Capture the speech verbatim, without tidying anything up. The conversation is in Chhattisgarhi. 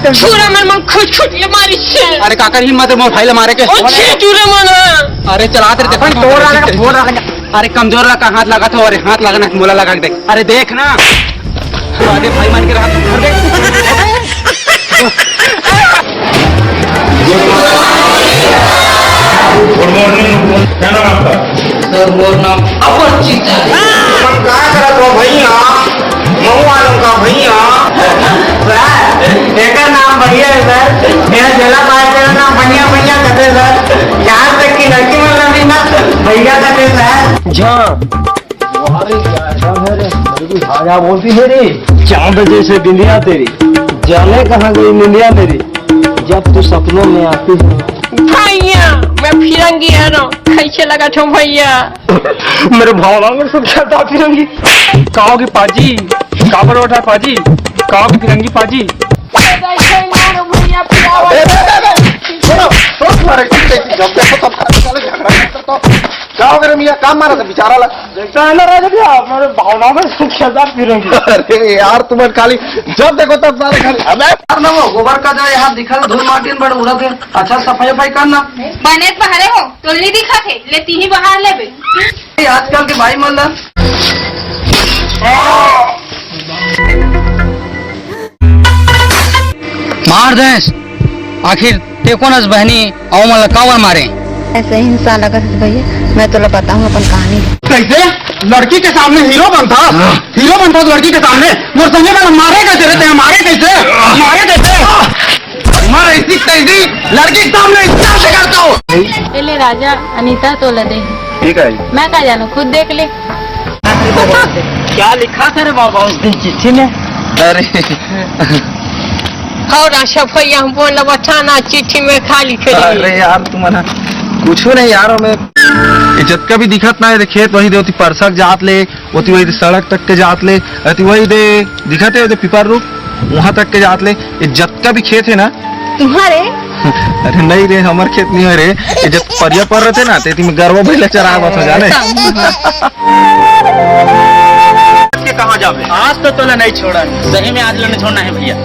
छुरा मन, मन खुद छुट ये मारी छे। अरे काकर ही मत मोर भाई ला मारे के। ओ छे छुरा मन। अरे चला तेरे देखो। अरे कमजोर लगा, हाथ लगा तो, अरे हाथ लगा ना, मोला लगा के देख। अरे देख ना। अरे भाई मान के रहा, अरे देख। गुड मॉर्निंग, क्या नाम आपका? सर, मोर नाम अपरिचित है। तुम का करत हो भैया? मऊ वालों का भैया। सर, एकर नाम बढ़िया है सर। मेरा जिला पार्टी का नाम बढ़िया बढ़िया कहते हैं सर। यहाँ तक कि लड़की वाला भी ना भैया कहते हैं सर। जा। अरे क्या है रे? मेरे को जा जा बोलती है रे। चांद जैसे बिंदिया तेरी, जाने कहाँ गई निंदिया मेरी, जब तू सपनों में आती है। भैया, मैं फिरंगी है ना, कैसे लगा था भैया? मेरे भावना में सब खेलता फिरंगी। कहोगे पाजी, काबर उठा पाजी, कहोगे फिरंगी पाजी। भैया, पियावा। ए, ए, ए, ए, सुनो, सुनो, तुम्हारे जब देखो तब साले झगड़ा करते तो क्या हो गया रे मियाँ? काम मारा था बेचारा ला। देखता है ना राजा भैया, मेरे भावना में सब खेलता फिरंगी। अरे यार, तुम्हें खाली जब देखो तब सारे खाली, अबे यार ना वो गोबर का जो यहाँ दिखा धूल माटी में बड़ उड़त है। अच्छा सफाई वफाई करना। बने पहरे हो तो ले दिखा थे, ले तीही बाहर ले बे। आजकल के भाई मन ला मार देस। आखिर ते कोन अस बहनी, अउ मन ला काबर मारे? ऐसे ही इंसान लगत है भैया, मैं तोला बताऊं अपन कहानी। कैसे? लड़की के सामने हीरो बनता? हाँ। हीरो बनता लड़की के सामने? मोर संगे वाला मारे कैसे रे? ते मारे कैसे? मारे कैसे? मार ऐसी कैसी लड़की के सामने इतना से करता हो? ए ले राजा, अनीता तोला दे। ठीक है। मैं का जानू, खुद देख ले। क्या लिखा था रे बाबा उस दिन चिट्ठी में? अरे। हौ राशा भैया, हम बोल बता ना, चिट्ठी में का लिखे रही? अरे यार, तुम ना कुछ नहीं यार, हमें ये जतका भी दिखत ना है खेत, वही दे ओती परसक जात ले, ओती वही सड़क तक के जात ले, ओती वही दे दिखत है, ओती पिपर रूख, वहां तक के जात ले। ये जतका भी खेत है ना तुम्हारे? अरे नहीं रे, हमर खेत नहीं है रे। ये जब परिया पर रहते ना, तेती में गरवा भैला चराए बस हो जाने। के कहाँ जाबे? आज तो तोला नहीं छोड़ा, सही में आज ला नहीं छोड़ना है भैया।